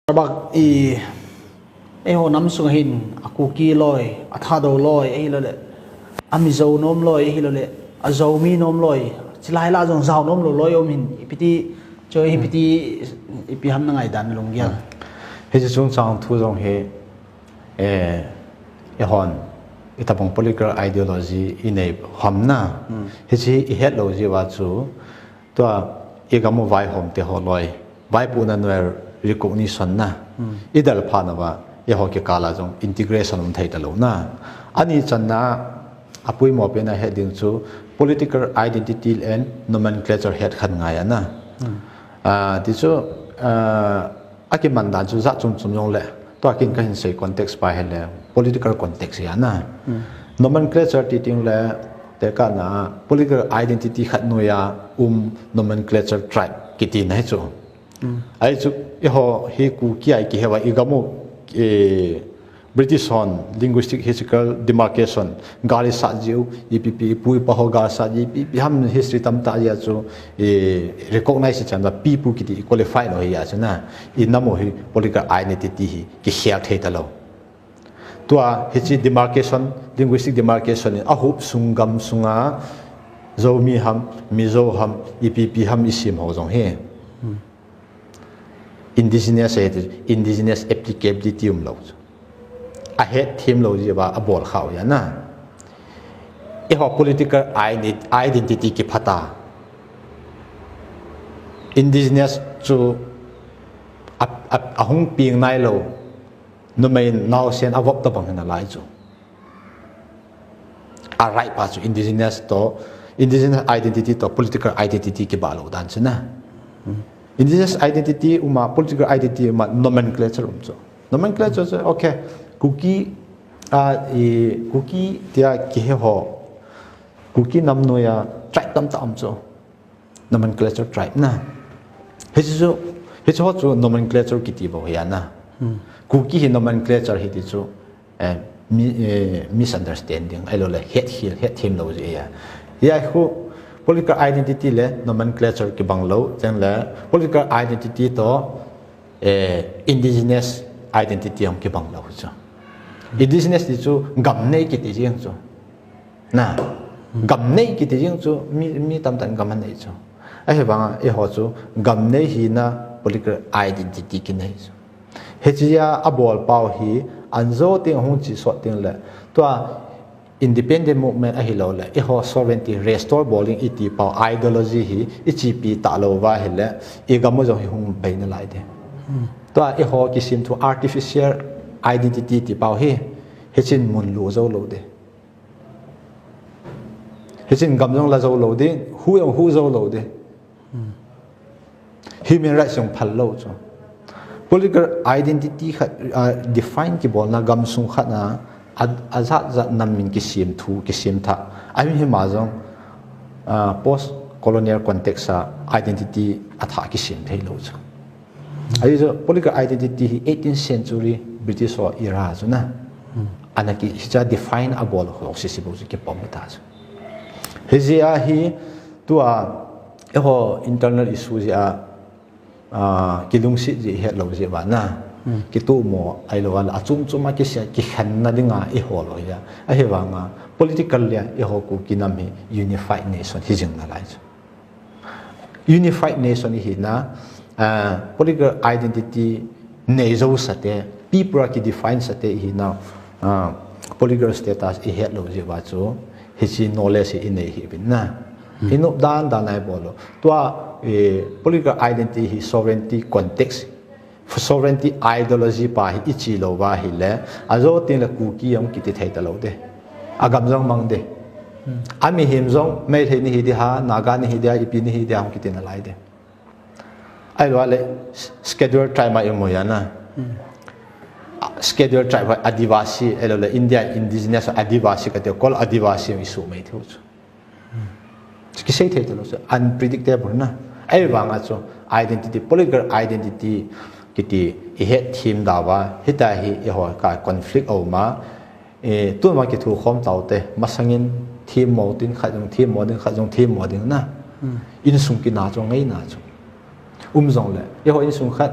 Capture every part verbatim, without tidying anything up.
Rabak i, eiho nam sunga hin, a Kuki loi, a Thadou loi, ahilou le, a Mizo nom loi, ahilou le, a Zomi nom loi, chilai lah jong Zou nom lou loi um hin, ipi ti, chu ipi ti, ipi ham na ngaidan lunggel. Hiche chungchang thu jong hi, eh, eihon, itobang political ideology inei ham na. Hiche ihet lou jeh uva chu, tua, igam u vaihom te ho loi, vaipohna noiya recognition na. Idel phat nauva, eiho kikal a jong integration um thei talou na. Ani channa, apoimo pen a het ding chu political identity and nomenclature het khen ngai ana. Ah, ti chu, ah, akiman dan chu jat chom chom jong le, tua kin kahin sei context pa hile political context hi ana. Nomenclature ti ding le, tekahna political identity khat noiya um nomenclature tribe kiti na hi chu. Ahi chu, eiho hi Kuki a i kiheuva igam u, eh, British hon linguistic historical demarcation gal isat jiu, ipi ipi, ipu ipa ho gal sat jiu, ipi ipi ham history tamtah jia chu, eh, recognize ichan uva pipu kiti i qualify lou hi a chu na, inam u hi political identity hi kikhel thei talou. Tua hiche demarcation, linguistic demarcation in ahup sung gam sunga Zomi ham, Mizo ham, ipi ipi ham isem ho jong hi. Indigenous ahi ti, indigenous applicability umlou chu. Ahet them lou jeh uva abol khah u ahi na. Eiho political ide-, identity kiphat a. Indigenous chu a, a, ahung peng nailou. Numei naosen avop tobang hi nalai chu. A right pa chu indigenous to, indigenous identity to political identity kibah lou dan chu na. Indigenous identity um a, political identity um a, nomenclature um chu. Nomenclature chu, okay, Kuki, a, i, Kuki tia kihe ho, Kuki nam noiya tribe tamtah um chu. Nomenclature tribe na. Hichu, hichu ho chu nomenclature kiti bou hi ana. Kuki hi nomenclature hi ti chu, eh, mi-, eh, misunderstanding, ahilou le, het hil, het them lou jeh ahi. Hia khu political identity le nomenclature kibang lou, chule political identity to, eh, indigenous identity jong kibang lou chu. Indigenous ti chu gam nei kiti jeng chu. Na, gam nei kiti jeng chu mi, mi tamtah in gam anei chu. Ahivanga eiho chu gam nei hina political identity kinei chu. Hichea abol pau hi anjo teng hung chi sot teng le. Tua independent movement ahilou le, eiho sovereignty restore bol ding iti pau ideology hi ichepi talou va hile, igam u jong hi hung bei nalai de. Tua eiho kisim thu artificial identity ti pau hi, hichin mun lu jou lou de. Hichin gam jong la jou lou ding, hu jong hu jou lou ding. Human rights jong phal lou chu. Political identity khat, ah, define kibolna gamsung khat na, a, ajat jat nam min kisem thu, kisem tha. Ahi hima jong, ah, post colonial context a identity athah kisem thei lou chu. Ahi chu political identity hi eighteenth century British ho era chu na. Ana ki, hicha define abol ho sisi bou chu kipom ta chu. Hijeh a hi tua eiho internal issue jeh a, ah, kilungset jeh het lou jeh uva na. Kitomo ahilou a la achom chom a kisia kikhenna dinga eiho lou hia. Ahivanga political le eiho Kuki nam hi unified nation hi jing nalai chu. Unified nation ihina, ah, political identity nei jou sate, people a kidefine sate ihina, ah, political status ihet lou jeh uva chu, hiche knowledge hi inei hih uvin na. Inop dan dan a ibol u. Tua, eh, political identity hi sovereignty context, sovereignty ideology pa hi ichi lou va hile, ajo teng le Kuki jong kiti thei talou de. Agam jong mang de. Amihem jong Meitei ni hi di ha, Naga ni hi di ha, ipi ni hi di ha, hung kiti nalai de. Ahilou le, schedule tribe ma imu ya na. Schedule tribe Adivasi, ahilou le, India indigenous Adivasi kati, kol Adivasi isu mai thei u chu. Kisei thei talou chu, unpredictable na. Ahivanga chu, identity, political identity, kiti, ihet them da uva, hitia hi, eiho ka conflict aum a, eh, tun ma kithu khom tau te, masangin themmo ding khat jong, themmo ding khat jong, themmo ding na. Insung kina chu, ngaina chu. Um jong le, eiho insung khat,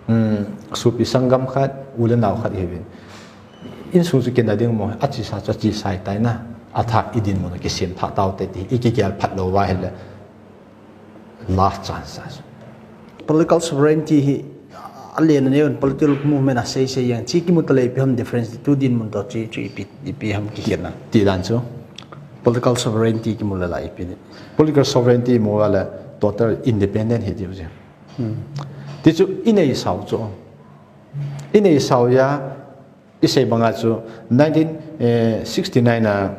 Hmm, sopi sanggam khat, u le nao khat hi uvin. Insung chu kina ding mo, achesa chu achesa tai na. Athah i dinmun kisem thah tau te ti, i kigel phat lou va hile. Last chance. Political sovereignty hi, a le na neun political movement a sei sei yang, chi kimu ta le ipi ham difference tu dinmun to chi, chi ipi, ipi ham kikhen na. Ti dan chu. Political sovereignty kimu le la ipi ni. Political sovereignty mu le total independent hi ti u je. Hmm. Ti chu i nei sau chu. I nei sau ya, i sei banga chu nineteen sixty-nine a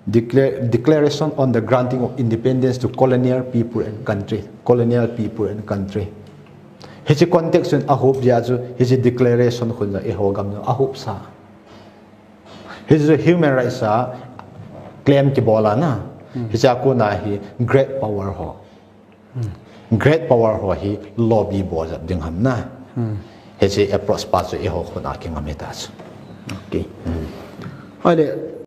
decla-, Declaration on the Granting of Independence to Colonial People and Country. Colonial People and Country. Hiche context chun a hop dia chu, hiche declaration khun a i ho gam a hop sa. Hiche human rights a claim kibol a na. Hmm. Hiche a kona hi great power ho. Hmm. Great power ho hi lobby bol jat ding ham na. Hmm. Hiche approach pa chu i ho khun a kingam hi ta chu. Okay. Hmm. Ahile,